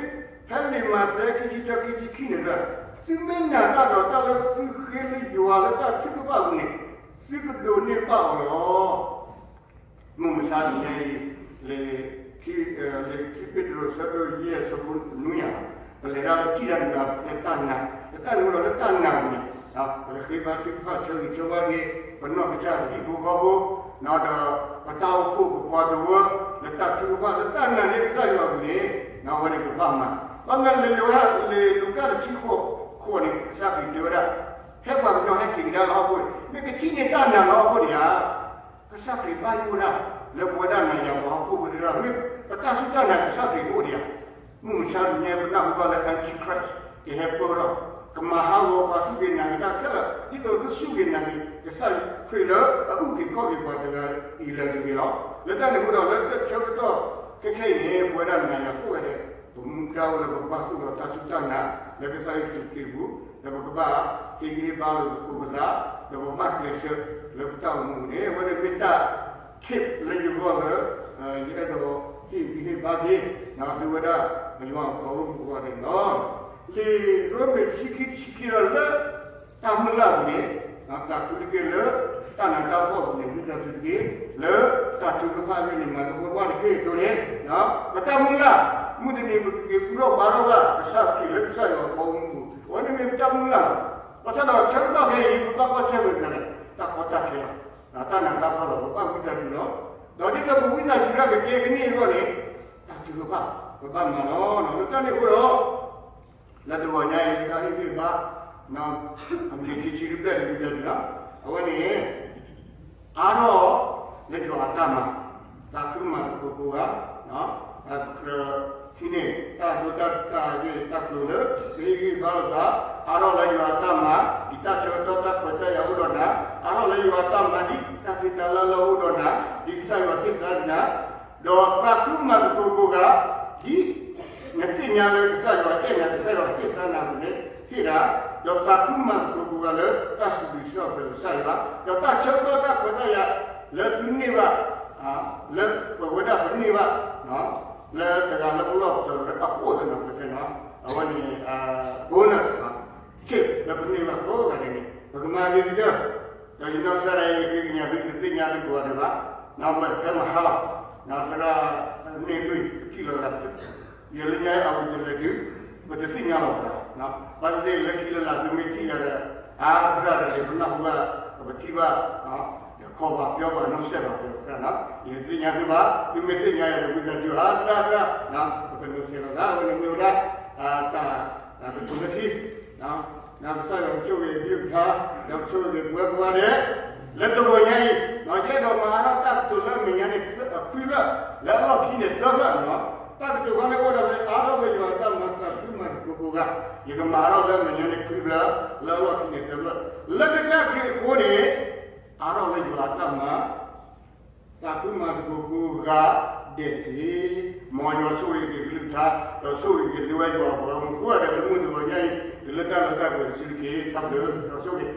ဖဲလံာ်မးသဲခံဆံတၢ ခံဆံခံန့ၣ်ဒီး သုမ့ၢ်နာ်တၢ်ဒီးတၢ်လၢသုဃ့လၢယွၤလၢတၢ်ထုကဖၣ်အပူၤန့ၣ် သုကဒိးန့ၢ်ဘၣ်အီၤလီၤ. မုၢ်မဆါတနံၤအံၤ လံာ်ခံပ့းတရူး ဆၢဒိၣ်ယဲၢ် ဆၢဖိနွံယၤ, ပလဲၤတၢ်လၢထံၣ်တၢ်န့ၣ်ဒီးလၢတၢ်နာ်, လၢတၢ်န့ၣ်အဃိဒီးလၢတၢ်နာ်ပူၤန့ၣ် ပကဃ့ဘါထုကဖၣ်ဆၢဂ့ၤဆၢဝါက့ၤ ပနီၢ်ကစၢ်ဒ်ဖိဃီဖိ, ဒီးပတၢ်အိၣ်ဖှိၣ်ပပှၤကဝၢ လၢတၢ်ထုကဖၣ်လၢတၢ်နာ်န့ၢ်ကစၢ်ယွၤအပူၤန့ၣ် အဝဲန့ၣ်ကဘၣ်မၤ ဘၣ်မနုၤလဲၣ်, လံာ်လူၤကၣ်တဆံဃိးန့ၣ် ကစၢ်ခရံာ်တဲဝဲဒၣ်, ဖဲပှၤကညီဟဲက့ၤကဒါလၢဟီၣ်ခိၣ်န့ၣ် မ့ၢ်ကထံၣ်န့ၢ်တၢ်နာ်လၢဟီၣ်ခိၣ်န့ၣ်ဧါ. ကစၢ်ခရံာ်ဘၣ်ယိၣ်ဒၣ် လၢပဝဲဒၣ်နၤယၤပှၤဟီၣ်ခိၣ်ဖိသ့ၣ်တဖၣ်, မ့ၢ်ပတၢ်စူၢ်တၢ်နာ်ကစၢ်ခရံာ်အိၣ်ဒံးဧါ. မုၢ်မဆါတနံၤညါ ပနၢ်ဟူဘၣ်လၢ Antichrist ကဟဲပၢထီၣ်, ကမၤဟးဂီၤပှၤစူၢ်က့ၤနာ်က့ၤတၢ်ခဲလၢာ် ဒ်သိးသုစူၢ်က့ၤနာ်က့ၤ ကစၢ်ခရံာ်လၢအအုၣ်က့ၤခီၣ်က့ၤပှၤတဂၤအံၤလၢာ်တဂ့ၤလီၤ. လၢတၢ်န့ၣ်အဃိဒီး လၢတၢ်ဆၢကတီၢ်ခဲခဲအံၤန့ၣ် ပဝဲဒၣ်နၤယၤကိးဂၤဒဲး ပမူဒါအိၣ်လၢပကဘၣ်သိၣ်လီၤတၢ်စူၢ်တၢ်နာ် လၢကစၢ်ယ့ၣ်ၡူးခရံာ်အပူၤ, ဒီးပကဘၣ်ဟ့ၣ်ဂံၢ်ဟ့ၣ်ဘါလိာ်သကိးပသး, ဒီးပကဘၣ်ကျဲးစၢးလၢပတၢ်အိၣ်မူအပူၤန့ၣ် အဝဲန့ၣ်မ့ၢ်တၢ် tip လၢယဂီၢ်လၢ ယအဲၣ်ဒိးဟ့ၣ်ဂံၢ်ဟ့ၣ်ဘါက့ၤ သုဝဲဒၣ်ပယွၤအပှၤဂီၢ်မုၢ်ကိးဂၤဒဲးန့ၣ်လီၤ. လံာ်ရိမ့ၤတဆံခံ တဆံခံဒီး လၢတၢ်မုၢ်လၢ်အပူၤန့ၣ် သးခုတက့ၢ်, လၢတၢ်နးတၢ်ဖှီၣ်အပူၤန့ၣ် ဝံသးစူၤတက့ၢ်, လၢတၢ်ထုကဖၣ်အဂ့ၢ်န့ၣ် မၤသပှၢ်ပှၢ်တက့ၢ်အသိးန့ၣ်, ပတၢ်မုၢ်လၢ် မုၢ်တနံၤပကက့ၤပူထီၣ်ဘါထီၣ်ဘၣ် ကစၢ်ခရံာ်လၢကစၢ်ယွၤအပှၤဂီၢ်မုၢ်အပူၤ, အဝဲန့ၣ်မ့ၢ်ပတၢ်မုၢ်လၢ်လီၤ. ဘၣ်ဆၣ်ဒီးဆၢကတီၢ်ခဲအံၤ ပဘၣ်ကွၢ်ဆၢၣ်မဲာ်မနုၤလဲၣ်, တၢ်ကီတၢ်ခဲလီၤ, တၢ်နးတၢ်ဖှီၣ်လီၤ, ပဘၣ်ဝံသးစူၤလီၤ. ဒီးဒ်သိးပဝံသးစူၤတၢ်ကကဲကန့ၢ်အဂီၢ်န့ၣ် တၢ်ထုကဖၣ် ပဘၣ်မၤလီၤ. လၢတၢ်န့ၣ်အဃိဒီး လၢတဂီၤညါအံၤ တၢ်ဟ့ၣ်ဂံၢ်ဟ့ၣ်ဘါ အမံၤခံဆံတဖျၢၣ်န့ၣ် ဝံသးစူၤလီၤ. အဝဲန့ၣ် အါထီၣ်လၢယွၤအတၢ်မၤ, သးခုမၤသကိးကိးဂၤ, ပကြၢးထံၣ်န့ၢ် တၢ်ဒိတၢ်တဲာ်တၢ်ဂ့ၢ်တၢ်ကျိၤလၢ ပဟ့ၣ်ဂံၢ်ဟ့ၣ်ဘါလိာ်သး, အါထီၣ်လၢယွၤအတၢ်မၤ ဒ်တၢ်ဆၢကတီၢ်တၢ်ခွဲးတၢ်ယာ်အိၣ်ဒီးနၤ, အါထီၣ်လၢယွၤအတၢ်မၤ ဒ်တၢ်သ့တၢ်လၢ်လၢအိၣ်ဒီးနၤ, ဒ်ကစၢ်ယွၤဟ့ၣ်သါနၤ, ဒီးသးခုမၤသကိးကိးဂၤ, ဒ် နသ့ၣ်ညါလၢကစၢ်ယွၤအဲၣ်နၤ ကစၢ်ယွၤဟ့ၣ်သါနၤအပူၤန့ၣ် ဟ့ၣ်နၤ, ဒီးသးခုမၤသကိးကိးဂၤလၢတၢ်စံးဘျုးစံးဖှိၣ်ကစၢ်ယွၤ, ဒီးတၢ်ဆၢကတီၢ်တၢ်ခွဲးတၢ်ယာ်လၢသုန့ၢ်ဘၣ်, လၢပဝဲဒၣ်ပန့ၢ်ဘၣ်, လၢတဂၤလၢပလီၢ်ပတီၢ်လၢအအိၣ်သနာ်က့န့ၣ်, အဝဲန့ၣ် bonus လီၤ, tip လၢပန့ၢ်ဘၣ်ကိးဂၤဒဲးန့ၣ် ပကမၤဂ့ၤကတၢၢ်, ဒီးယနီၢ်ကစၢ်ဒၣ်အံၤ ယဃ့ကညးသု တသ့ၣ်ညါသုကိးဂၤဒဲးဘၣ်, ဖဲမဟါလီၤ, သရၣ်န့ၢ်ဒွံၣ်ထံၣ်လီၤဂာ် ယလၢညါအဝံၤတလဲၤဒုး, ပတသ့ၣ်ညါလီၤဘၣ်, ဘၣ်သ့ၣ်သ့ၣ်လၢခံလၢလာ် သုမ့ၢ်ထံၣ်ယၤဒီး အါသရၣ်ဒီး ပနၢ်ဟူဘၣ်, ပထံၣ်ဘၣ်, ဒီးခီဘၣ်ပၠီဘၣ်နီၣ်စဲးဘၣ်ပၠီသရၣ်, ယတသ့ၣ်ညါသုဘၣ်, သုမ့ၢ်သ့ၣ်ညါယၤဒီး ဝံသးစူၤ အါသရၣ်သရၣ်, ပကနီၣ်စဲးလီၤသး အဝဲန့ၣ်မ့ၢ်ဝဲဒၣ် တၢ်ကတိၤလၢခံ ကစၢ်ယွၤကဆိၣ်ဂ့ၤအကလုၢ်ကထါ, ဒီးကဆိၣ်ဂ့ၤပဝဲကိးဂၤဒဲး, လၢတဂီၤညါအံၤ, ယအဲၣ်ဒိးမၤအါထီၣ်တၢ်ကတိၤလၢအမဲာ်ညါန့ၣ် ခွံဖျၢၣ်, လၢအလီၢ်ခံန့ၣ်သၢဖျၢၣ်, တၢ်ကတိၤခီန့ၣ်အိၣ်ဒီး အါထီၣ်လၢယွၤအတၢ်မၤ သးခုမၤသကိးကိးဂၤ, ယကမၤအါထီၣ်လၢအမဲာ်ညါန့ၣ်ခွံဖျၢၣ်, လၢအလီၢ်ခံန့ၣ်သၢဖျၢၣ်, လၢကစၢ်ခရံာ်အဃိန့ၣ်, အါထီၣ်လၢယွၤအတၢ်မၤ သးခုမၤသကိးကိးဂၤဒဲးတက့ၢ်. မ်ယွၤဆိၣ်ဂ့ၤက့ၤကလုၢ်ကထါ, ဒီးဆိၣ်ဂ့ၤက့ၤသုဝဲယွၤအပှၤဂီၢ်မုၢ်ကိးဂၤဒဲးလၢမုၢ်တဂီၤညါအံၤ, တုၤလၢတၢ်လၢတၢ်ပှဲၤတစုတက့ၢ်. တၢ်ဘျုး, ယွၤဆိၣ်ဂ့ၤ